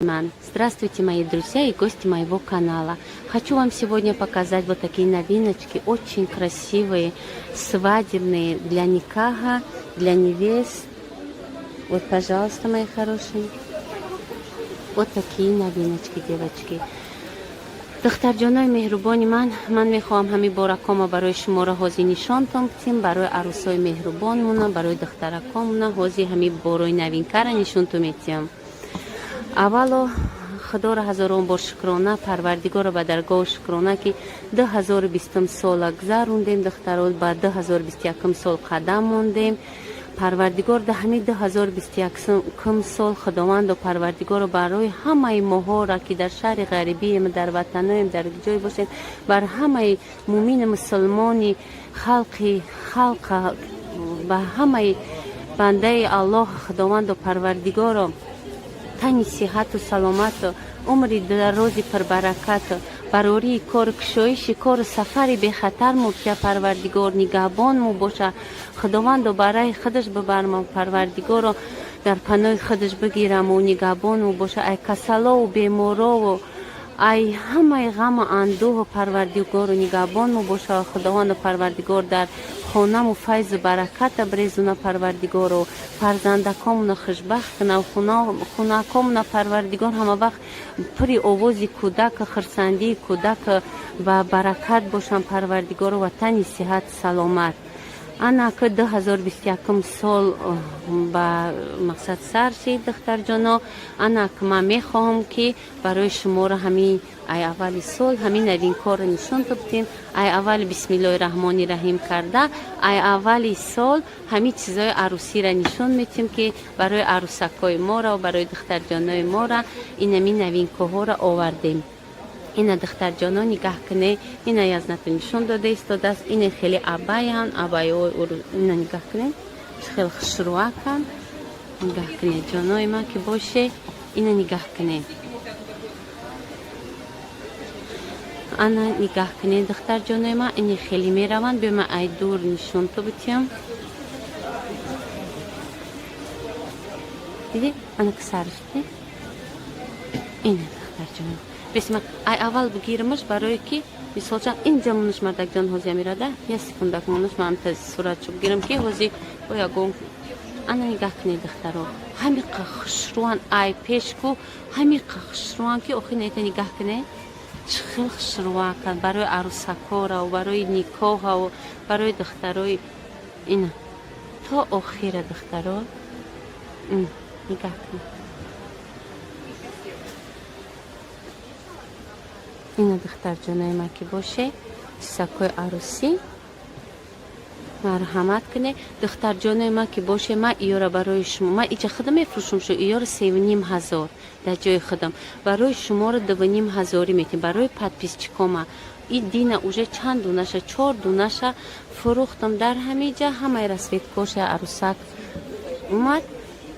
Ман. Здравствуйте, мои друзья и гости моего канала. Хочу вам сегодня показать вот такие новиночки, очень красивые, свадебные для никаха, для невест. Вот, пожалуйста, мои хорошие. Вот такие новиночки, девочки. Духтарҷонои меҳрубони ман, ман мехоҳам ҳамин боракома барои шуморо ҳозир нишонтон битим, барои арӯсои меҳрубонмона, барои духтаракомона ҳозир ҳамин борои новинкара нишонтон метиҳам. Аввало, Худоро ҳазорон бор шукрона, Парвардигоро ба даргоҳу шукрона, ки 2020-ум сола гузарондем, духтаро, ба 2021-ум сол қадам мондем. Парвардигор да ҳамин 2021-ум сол, Худованду Парвардигоро, барои ҳамаи моҳоро, ки дар шаҳри ғарибием, дар ватаноем, дар ҷое бошем, бар ҳамаи мумини мусулмони халқи халқа, ба ҳамаи бандаи Аллоҳ, Худованду Парвардигоро, тани сиҳату саломату умри дарози пурбаракату барории кору кушоиши кору сафари бехатар мубтия. Парвардигор нигаҳбонму боша. Худовандо, барои худаш бибарма, Парвардигоро, дар паноҳи худаш бигираму нигаҳбонму боша. Ай касалову беморову ай ҳамаи ғаму андӯҳу Парвардигору нигаҳбонму боша. Худованду Парвардигор дар хонаму файзу бараката брезуна. Парвардигоро, фарзандакомуна хушбахт куна, хунакомуна, Парвардигор, ҳама вақт пури овози кӯдак, хурсандии кӯдак ва баракат бошам. Парвардигоро, ватани сиҳат саломат. Ана ки 2021 сол ба мақсад сар шид, духтарҷоно. Ана ки ман мехоҳам, ки барои шуморо ҳамин ай аввали сол ҳамин новинкоро нишон додем. Ай аввали бисмиллоҳи раҳмони раҳим карда, ай аввали сол ҳамин чизои арӯсиро нишон метиҳем, ки барои арӯсакҳои моро, барои духтарҷонои мора инами новинкоҳоро овардем. Ина, духтарҷоно, нигаҳ куне. Ина язнато нишон дода истодааст. Ина хеле абаян, абайҳои, ина нигаҳ кунед, хеле хушрӯакан. Нигаҳ кунед, ҷонои ман ки боше, ина нигаҳ кунед. Ана нигаҳ кунед, духтарҷонои ман, ини хеле мераванд. Биё, ман ай дур нишон то битиҳам. Диди, ана ки сарш, ина, духтарҷоно, бисма, ай аввал бигирамаш, барое ки мисолча инҷа мунуш, мардакҷон, ҳози амирада я секундак мунуш, ман амта суратчо бигирам, ки ҳози бо ягон. Ана нигаҳ кунед, духтаро, ҳамиқа хушрӯан, ай пешку ҳамиқа хушрӯан, ки охи нета. Нигаҳ кунед, чӣ хел хушрӯакан барои арӯсакораву барои никоҳаву барои духтарои. Ина то охира, духтаро, нигаҳ кунед. Ина, духтарҷонои ман ки боше, чизакҳои арӯсӣ, марҳамат кунед. Духтарҷонои ман ки боше, ман иёра барои шумо, ман иҷа худам мефурӯшам шу иёра 3500 дар ҷои худам, барои шуморо 2500-ӣ метем, барои подписчикома. И дина уже чанд дунаша, чор дунаша фурӯхтам дар ҳамиҷа, ҳамаи расцветкоша. Арӯсак омад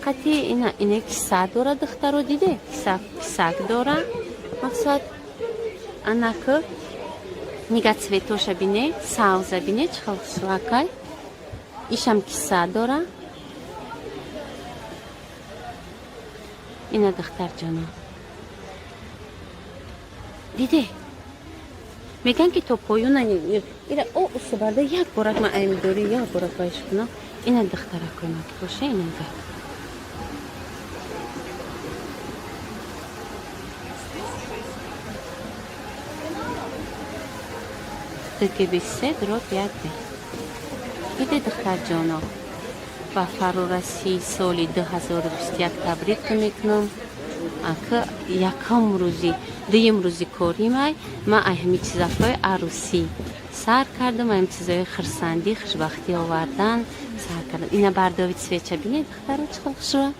қати ина. Ина киса дора, духтаро, диде, кисак дора, мақсад. Анаки нига, цветоша бине, савза бине, чӣ хел хушрӯакай. Ишам киса дора. Ина, духтарҷоно, диде, мегӯянд, ки то поёна ира о усубарда як борак ман аймидорӣ, як борак вайш кунам. Ина, духтаракои ман ки боша, ина нигаҳ. ДГБ3/1Д. Диде, духтарҷоно, ба фарорасии соли 2021 табрик мекунам. Ака якум рӯзи, дуюм рӯзи коримай, ман ай ҳами чизакҳои арӯсӣ сар кардам, ай ҳами чизои хурсандӣ, хушбахтӣ овардан сар кардам. Ина бардови цвеча бинед, духтаро, чӣ хел хушрӯа.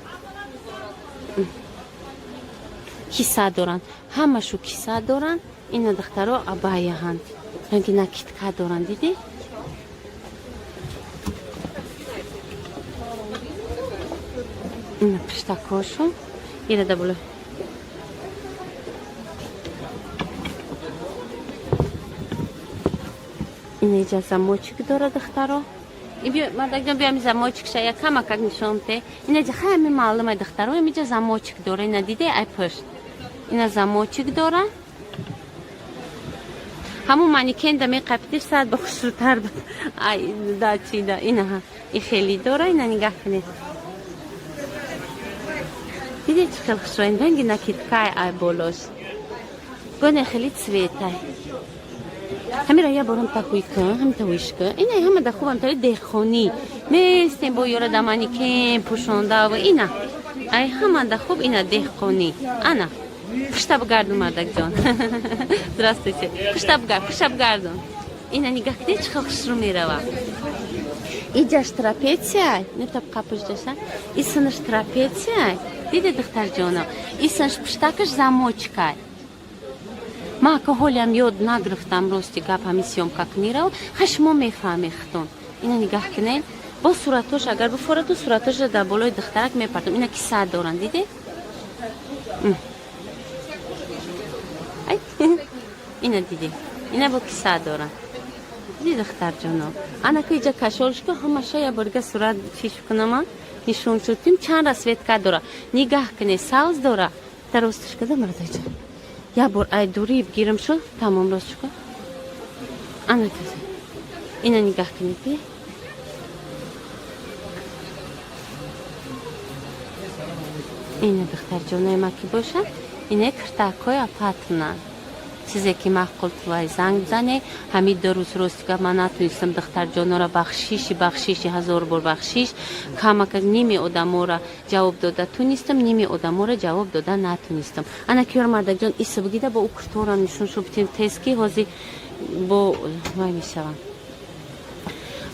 Киса доранд, ҳамашу киса доранд. Ина, духтаро, абаяҳанд, ранги накидка доранд, дидӣ? Ина пиштакҳошон, ира да боло. Ина иҷа замочек дора, духтаро. Мардакҷон, биё, ами замочек ша я камакак нишон те. Ина ҷа хай, ами маълума, духтаро, амиҷа замочек дора. Ина диде, ай пушт ина замочек дора. Ҳамун манекенда меқапидиш, саат ба хушрӯтар буд. Ай да чида инаҳа и хеле дора. Ина нигаҳ кунед, диде, чӣ хел хушрӯ. Ранги накидка й ай болош гоне хеле цвет ай. Ҳамира я борам таҳуй кун, ҳамин таҳуиш кун. Ина ҳама да хубам тари деҳқонӣ местем бо ёра да манекен пӯшондаву. Ина ай ҳама да хуб, ина деҳқонӣ. Ана пушта бигардун, мардакҷон, здравствуйте. Пушта бигар, пушта бигардун. Ина нигаҳ кунед, чӣ хел хушрӯ мерава. Иҷаш трапеция, нетаб қапушдаша, исинаш трапеция, диде, духтарҷоно, исинаш пуштакаш замочек ай. Ман ака ҳолиам ёд нагирифтам, рости гап, ҳамин съёмка кунирав. Ха, шумо мефаҳмед худтон. Ина нигаҳ кунед, бо суратош агар бифорату, суратоша дар болои духтарак мепартам. Ина киса доранд, диде. Ай, ина диде, ина бо киса доранд, диди, духтарҷоно. Анака иҷа кашолшко ҳамаша я борига сурат чиш кунама, нишон шудтим. Чанд расцветка дора, нигаҳ кунед. Савз дора, даросташ када, мардакҷон, як бор ай дурӣ бигирам шуд, тамом. Рост кун, ана ина нигаҳ кунед, би. Ина, духтарҷонои ма ки бошад, ине киртакҳои апатунанд. Чизе ки маъқул вай, занг бизане. Ҳамин 2 рӯз, рости гап, ман натунистам. Духтарҷонора бахшиши, бахшиши, ҳазор бор бахшиш. Камака ними одамора ҷавоб дода тунистам, ними одамора ҷавоб дода натунистам. Ана киёр, мардакҷон, иса бигида, бо ӯ кирторам нишон шубтем тез, ки ҳозир бо вай мешавам.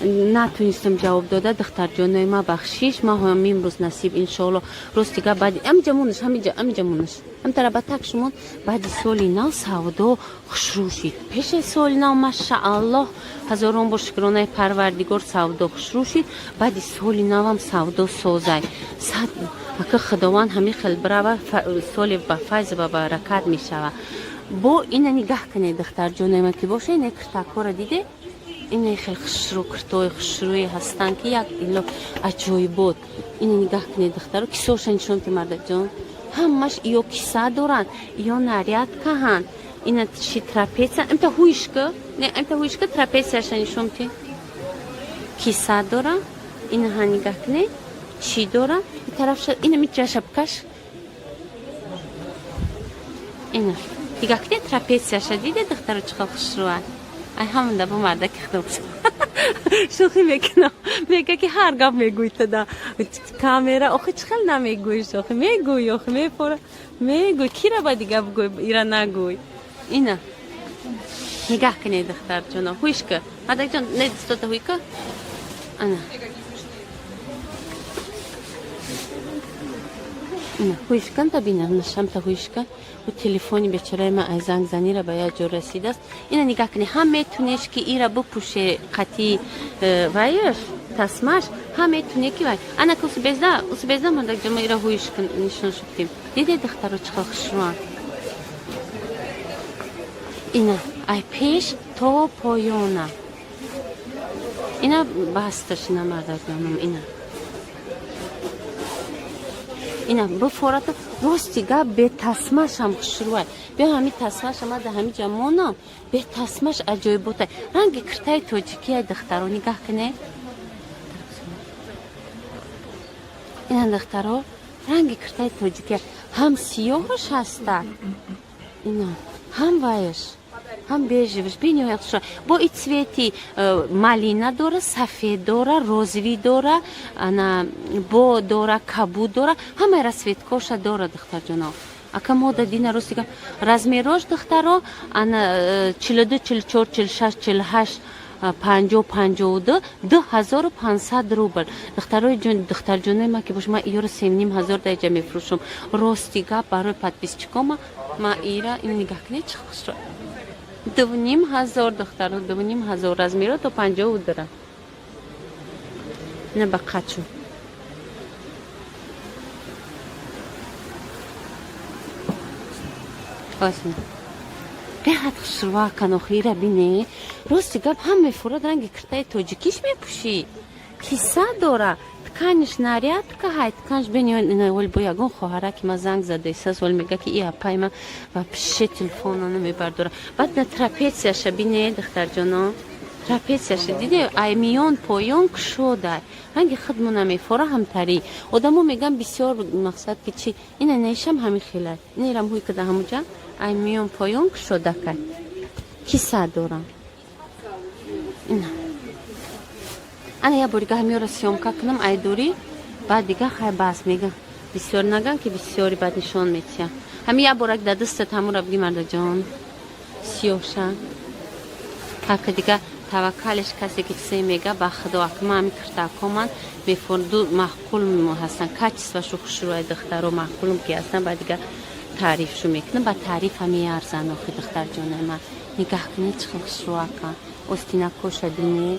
Натунистам ҷавоб дода, духтарҷонои ма, бахшиш. Ма ҳамин рӯз насиб, иншоалло. Рости гап, баъди амиҷа мунаш, ҳамиҷа, амиҷа мунаш, ҳамтара ба так шумон. Баъди соли нав савдо хушрӯ шид. Пеши соли нав, машааллоҳ, ҳазорон бор шукронаи Парвардигор, савдо хушрӯ шид. Баъди соли навам савдо созай сад ака, Худованд ҳамин хел бирава, соли ба файзу ба баракат мешава. Бо ина нигаҳ кунед, духтарҷонои ма ки боша, ина киртакҳоро диде. Ина хел хушрӯ, киртои хушрӯе ҳастанд, ки як ило аҷоибот. Ина нигаҳ кунед, духтаро, кисоша нишон ти, мардакҷон. Ҳамаш ё киса доранд, ё нарядка ҳанд. Ина чи трапеция, амта ҳуишка, не, амта ҳуишка, трапецияша нишон ти. Киса дора, ина ҳа нигаҳ кунед, чӣ дора. Тарафша ина миҷаша бикаш. Ина нигаҳ кунед, трапецияша диде, духтаро, чӣ хел хушрӯа. Ай ҳаманда бо мардаки худам шӯхӣ мекунам, мега ки ҳар гап мегӯй тада камера. Охи, чӣ хел намегӯӣ? Охи, мегӯй, охи, мефора мегӯй, кира ба дига бигӯй, ира нагӯй. Ина нигаҳ кунед, духтарҷоно, ҳуишка, мардакҷон, не, истота, ҳуйка. Ана ина ҳуишкан, та бина нашамта ҳуишка. У телефони бечораи ман ай занг занира ба як ҷо расидааст. Ина нигаҳ кунед, ҳам метунеш ки ира бипӯше қати вайш тасмаш, ҳам метуне ки вай. Ана ка усубезда, усубезда, мардакҷон, ма ира ҳуиш нишон шудтим. Диде, духтаро, чӣ хел хушрӯанд. Ина ай пеш то поёна, ина басташ. Ина, мардакҷонам, ина бифората. Рости гап, бетасмашам хушрӯай. Биё, ҳами тасмаша ма да ҳами ҷа монам, бетасмаш аҷоиботай. Ранги киртаи тоҷикия, духтаро, нигаҳ кунед. Ина, духтаро, ранги киртаи тоҷикия, ҳам сиёҳаш ҳаста, ина ҳам ваяш, ҳам бежевый ш бениҳоят хушро. Бо и цвет и малина дора, сафед дора, розовый дора, ана бо дора, кабуд дора, ҳамаи расцветка оша дора, духтарҷоно. Ака мода дина, рости гап, размер ош, духтаро, ана 42, 44, 46, 48, 50, 52, 2500 рубл. Духтарои духтарҷонои ма ки бош, ма иёро 3500 даиҷа мефурӯшам. Рости гап, барои подписчик ома ма ира. Ина нигаҳ кунед, чӣ хушро. 2500, духтаро, 2500. Размер о то 52-ра. Ина ба қачу. Осин. Беҳад хушрӯакан, охира бине. Рости гап, ҳам мефурад, ранги киртаи тоҷикиш мепӯшӣ. Киса дора, тканиш нарядка ҳай, тканиш бениҳоят. Бо ягон хоҳара ки ма занг задаисас, вол мега ки и апай ма вообще телефона намебардора. Баъд на трапецияша бине, духтарҷоно, трапецияша диде, ай миён поён кушодай, ранги худмо намефора. Ҳамтарӣ одамо меган бисёр мақсад ки чи ина наишам ҳами хелай, инерам ҳуй када, ҳамуҷа ай миён поён кушодакай, киса дорам. Ина ана я борига ҳамёра съёмка кунам ай дурӣ, баъд дига хай бас мега, бисёр наган ки бисёри баъд нишон метиҳам. Ҳами як борак да дастат ҳамура биги, мардаҷон, сиёша ҳака. Дига таваккалеш, касе ки чизе мега, ба худо. Акма ҳами киртакоман мефорду, маъқул ҳастан, качествашу хушрӯай, духтаро, маъқулм ки ҳастан. Ба дига таърифшу мекунам, ба таъриф ҳами арзан. Охи, духтарҷонаи ман, нигаҳ кунед, чӣ хел хушрӯака, остинакоша бине,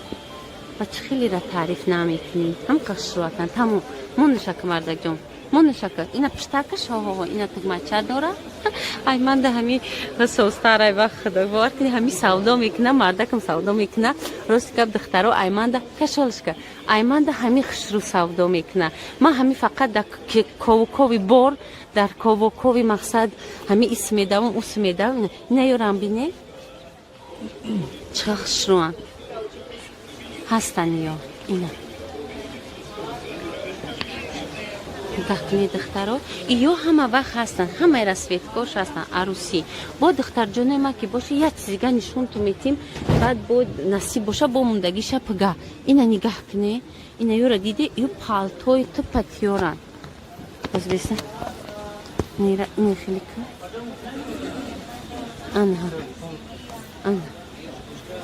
ба чӣ хелера таъриф намекунӣ, ҳам хушрӯакан. Тамом, монушака, мардакҷон, монушака. Ина пиштакаш, ҳоҳо, ина тугмача дора. Ай ман да ҳами состарай, ба худо, бовар кунӣ, ҳами савдо мекуна, мардакам савдо мекуна. Рости гап, духтаро, айманда кашолишка, айманда ҳами хушрӯ савдо мекуна. Ман ҳами фақат дар ковукови бор, дар ковукови мақсад ҳами ис медавам, ус медавам. Ина ёрам бине, чӣ хушрӯан ҳастан ё. Ина нигоҳ кунед, духтаро, ё ҳама вақт ҳастанд, ҳамаи расцветкош ҳастанд, арӯсӣ. Бо духтарҷонои ма ки боша, як чизига нишонту метим, баъд бо насиб боша, бо мондагиша пига. Ина нигаҳ куне, ина ёра диде, ё палтои тупа тиёранд. Бозбеса ина хелика, анҳа, ана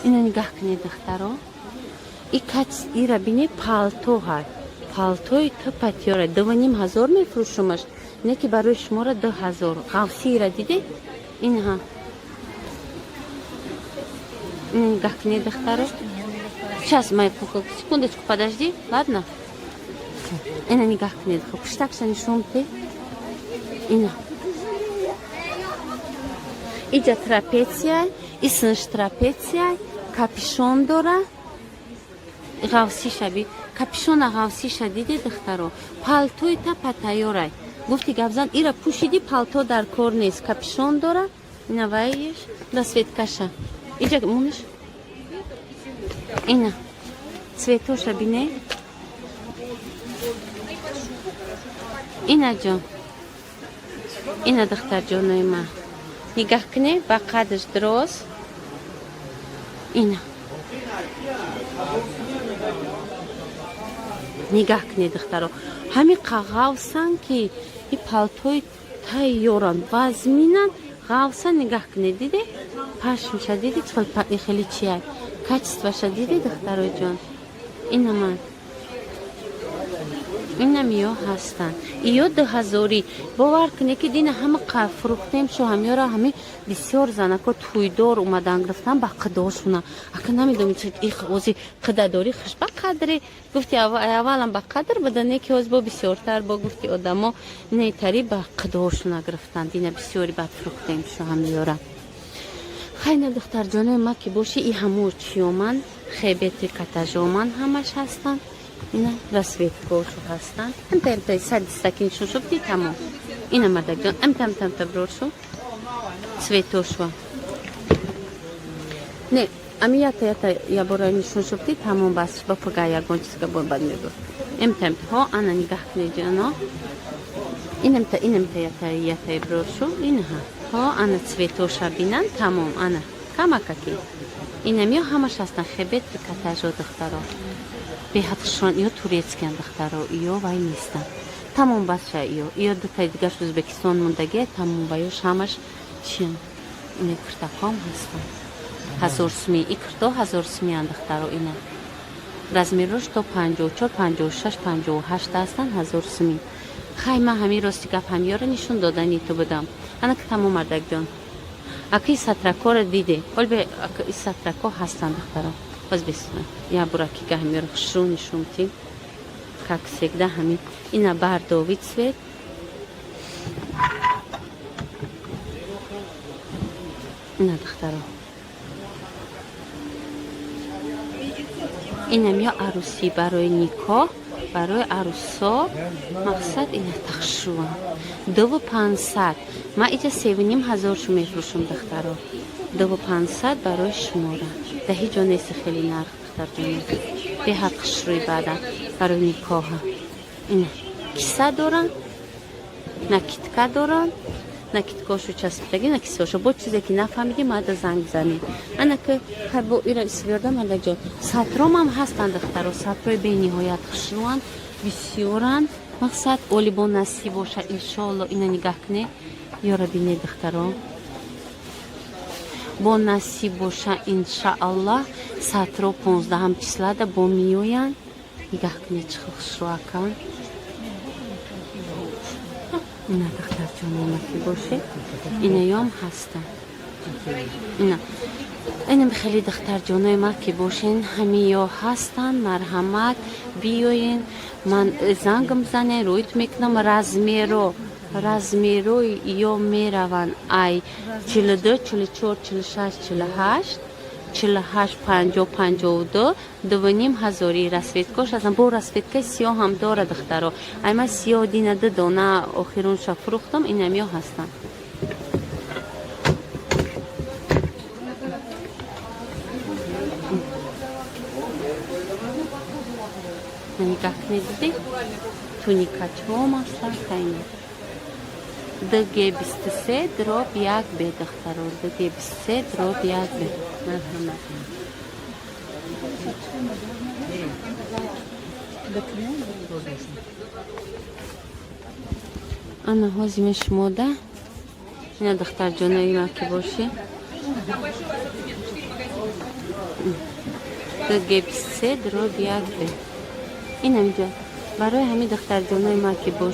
ина нигаҳ кунед, духтаро, и кач ира бине, палто ҳай, палтои тупа тиёра, 2500 мефурӯшумаш, не ки барои шуморо 2000. Ғавсиира диде, инҳа нигаҳ кунед, духтаро. Сейчас, моя куколка, секундочку, подожди, ладно? Ина нигаҳ кунед, пуштакша нишон те. Ина иҷа трапеция, исмш трапеция, капюшон дора, ғавсиша би, капюшона ғавсиша диде, духтаро, палтои тапа тайёрай. Гуфти гапзан, ира пӯшиди, палто дар кор нест, капюшон дора. Ина вайш расцветкаша иҷа мунаш, ина цветоша бине. Ина ҷон, ина духтарҷонои ман, нигаҳ куне, ба қадаш дроз. Ина нигаҳ кунед, духтаро, ҳами ғавсан ки и палтои тайёранд, вазминанд, ғавсан. Нигаҳ кунед, диде, пашмша диди, хеле чия, качестваша диди, духтарои ҷон. Ина ман инам ё ҳастанд, ё 2000-ӣ. Бовар кунед ки дина ҳама фурӯхтем шу ҳамёра, ҳами бисёр занако тӯйдор омадан, гирифтан ба қидошуна. Ака намедонам, ози қидадорӣ хуш ба қадре гуфти, аввалам ба қадр буда, не ки ҳоз бо бисёртар бо гуфти одамо нетари ба қидошуна гирифтан. Дина бисёри бад фурӯхтем шу ҳамёра. Хайна, духтарҷонои ма ки боши, и ҳамо чиёман, хебети катажоман ҳамаш ҳастанд. Ина расцветкошу ҳастанд. Амта амта садистаки нишон шуд, тамом. Ина, мардакҷон, амта амта амта бирор шу цветошва. Не, ами ята ята ябора нишон шуд, тамом, бас, ба пага ягон чизга бо бад мебур. Эмта амта ҳо, ана нигаҳ кунед, ҷано, инамта инамта ята ята бирор шу. Инаҳа ҳо, ана цветоша бинан, тамом. Ана камакаки инамиё ҳамаш ҳастанд, хебет трикотажо, духтаро, беҳад хушрон. Ё турецкиян, духтаро, ё вай нестанд. Тамом, басша. Ё дутаи дигаш Ӯзбекистон мондагия, тамом. Ва ёш ҳамаш чиян? Ина киртаком ҳастанд, 1000 суми и кирто, 1000 сумиян, духтаро. Ина размерош то 54, 56, 58 ҳастанд, 1000 суми. Хай, ман ҳамин рости гап ҳамёра нишон додани ту будам. Ана ки тамом, мардакҷон, аки сатракора диде, олбе и сатрако ҳастанд, духтаро. Боз бисма я буракига ҳамёра хушрӯ нишон ти, как всегда. Ҳамин ина бардовый цвет, ина, духтаро, Инам ё арӯсӣ, барои никоҳ, барои арӯсо. Мақсад, ина тахшуа 2500. Ман иҷа 3500 шу мефурӯшам, духтаро. 2500 барои шумора. Да ҳеҷ ҷо нест хеле нарх, духтарҷоно. Беҳад хушрӯй. Баъдан барои никоҳа ина киса доранд, накидка доранд, накидкаошу часпидаги, накисаошу. Бо чизе ки нафаҳмидӣ, мада занг занед. Анака бо ира истиёрда, мадаҷон. Сатромам ҳастанд, духтаро. Сатрои бениҳоят хушрӯанд, бисёранд. Мақсад, оли бо насиб боша, иншоалло. Ина нигаҳ кунед, ёра бинед, духтаро. Бо насиб боша, иншааллоҳ, сатро 15-ам числада бо меоянд. Нигаҳ кунед, чӣ хел хушрӯакан. Ина, духтарҷонона, ки боше, инаём ҳастанд. Ина, инам хеле, духтарҷонои ма, ки бошен, ҳамиё ҳастанд. Марҳамат, биёен, ман зангам занен, рӯйт мекунам. Размерои ё мераванд ай 42, 44, 46, 48, 48, 50, 52. 2500-и расцветкош ҳастанд. Бо расцветкаи сиёҳ ҳам дора, духтаро. Ай ман сиёҳ дина ду дона охирунша фурӯхтам. Инамё ҳастанд. Нигаҳ кунед, диди, туникачҳоам ҳастанд. Хайне, ДГ 23/1 Б, духтаро, ДГ 23/1 Б. Марҳамат. Ана ҳозиме шумода. Ина, духтарҷонои ма, ки бошӣ, ДГ 23/1 Б. Инамҷо барои ҳамин духтарҷонои ма, ки бош.